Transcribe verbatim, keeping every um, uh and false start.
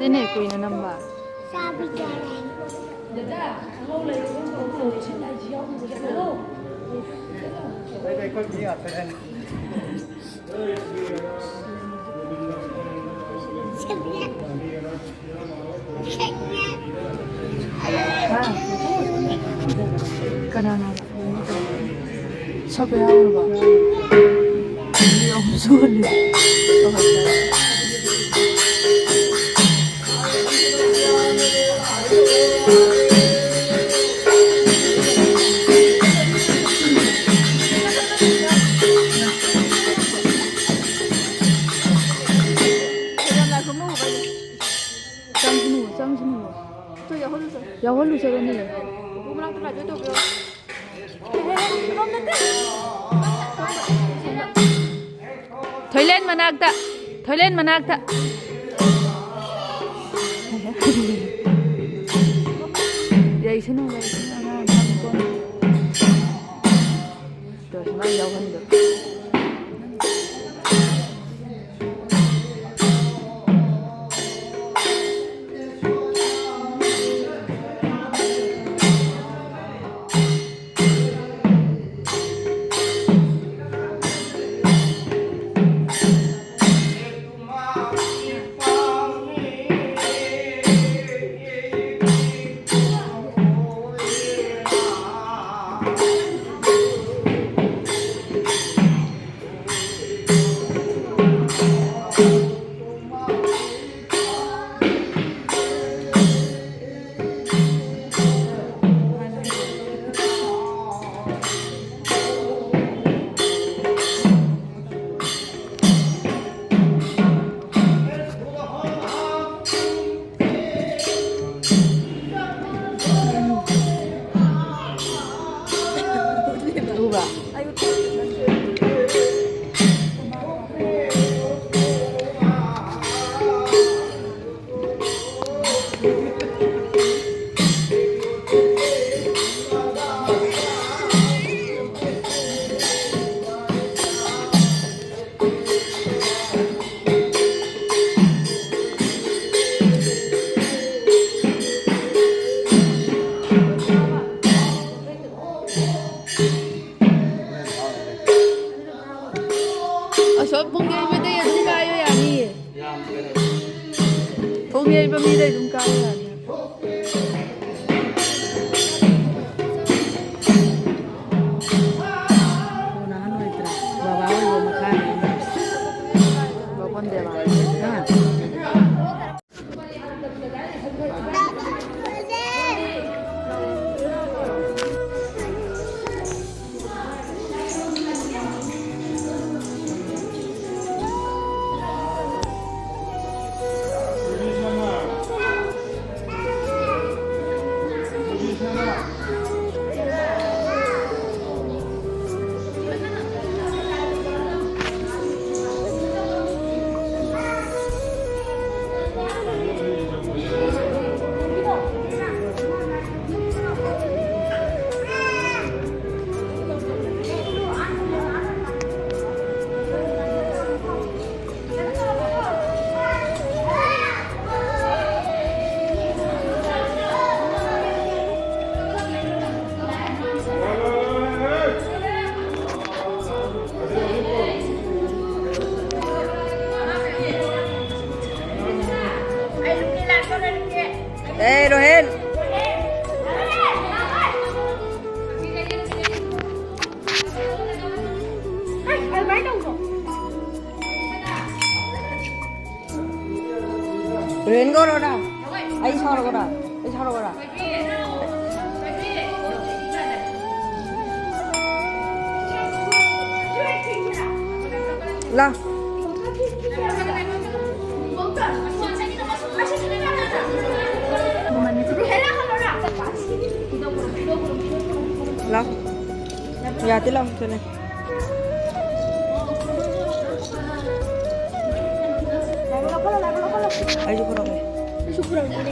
ꯅꯦ ꯀꯨꯏꯅ ꯅꯝꯕ꯫ ꯀꯅꯥꯅ? ꯁꯛꯄ ꯌꯥꯎꯔꯕꯣ? ꯃꯤ ꯑꯍꯨꯝ ꯁꯨꯍꯜꯂꯦ꯫ ꯆꯪꯁꯅꯨ, ꯆꯪꯁꯅꯨ꯫ ꯌꯥꯎꯍꯜꯂꯨ ꯆꯠꯂꯣꯅꯦ꯫ ꯄꯨꯄꯨ ꯃꯅꯥꯛꯇ ꯂꯥꯛꯑꯣ, ꯇꯧꯕꯤꯌꯣ꯫ ꯊꯣꯏꯂꯦꯟ ꯃꯅꯥꯛꯇ, ꯊꯣꯏꯂꯦꯟ ꯃꯅꯥꯛꯇ꯫ ꯌꯩꯁꯅꯨ, ꯌꯩꯁꯅꯨ, ꯑꯉꯥꯡ ꯈꯪꯄꯣꯟꯇꯦ꯫ ꯇꯣ, ꯁꯨꯃꯥꯏꯅ ꯌꯥꯎꯍꯟꯗꯣ꯫ ꯂꯧ ꯌꯩꯕ ꯃꯤꯗ ꯑꯗꯨꯝ ꯀꯥꯏ ꯌꯥꯅꯤ꯫ ꯀꯣꯟꯅ ꯑꯍꯟ ꯑꯣꯏꯗ꯭ꯔꯥ? ꯕꯕꯥ ꯑꯣꯏꯕ ꯃꯈꯥꯅꯤ꯫ ꯍꯥ? ꯑꯦ, ꯔꯣꯍꯦꯟ꯫ ꯔꯦꯟ ꯀꯧꯔꯣꯔꯥ? ꯑꯩ ꯁꯥꯎꯔꯒꯔꯥ? ꯑꯩ ꯁꯥꯎꯔꯒꯔꯥ? ꯂꯥ꯫ ꯂꯥ꯫ ꯌꯥꯗꯦ, ꯂꯥ, ꯆꯠꯂꯦ꯫ ꯑꯩꯁꯨ ꯄꯨꯔꯛꯑꯣ꯫ ꯑꯩꯁꯨ ꯄꯨꯔꯛꯑꯣ꯫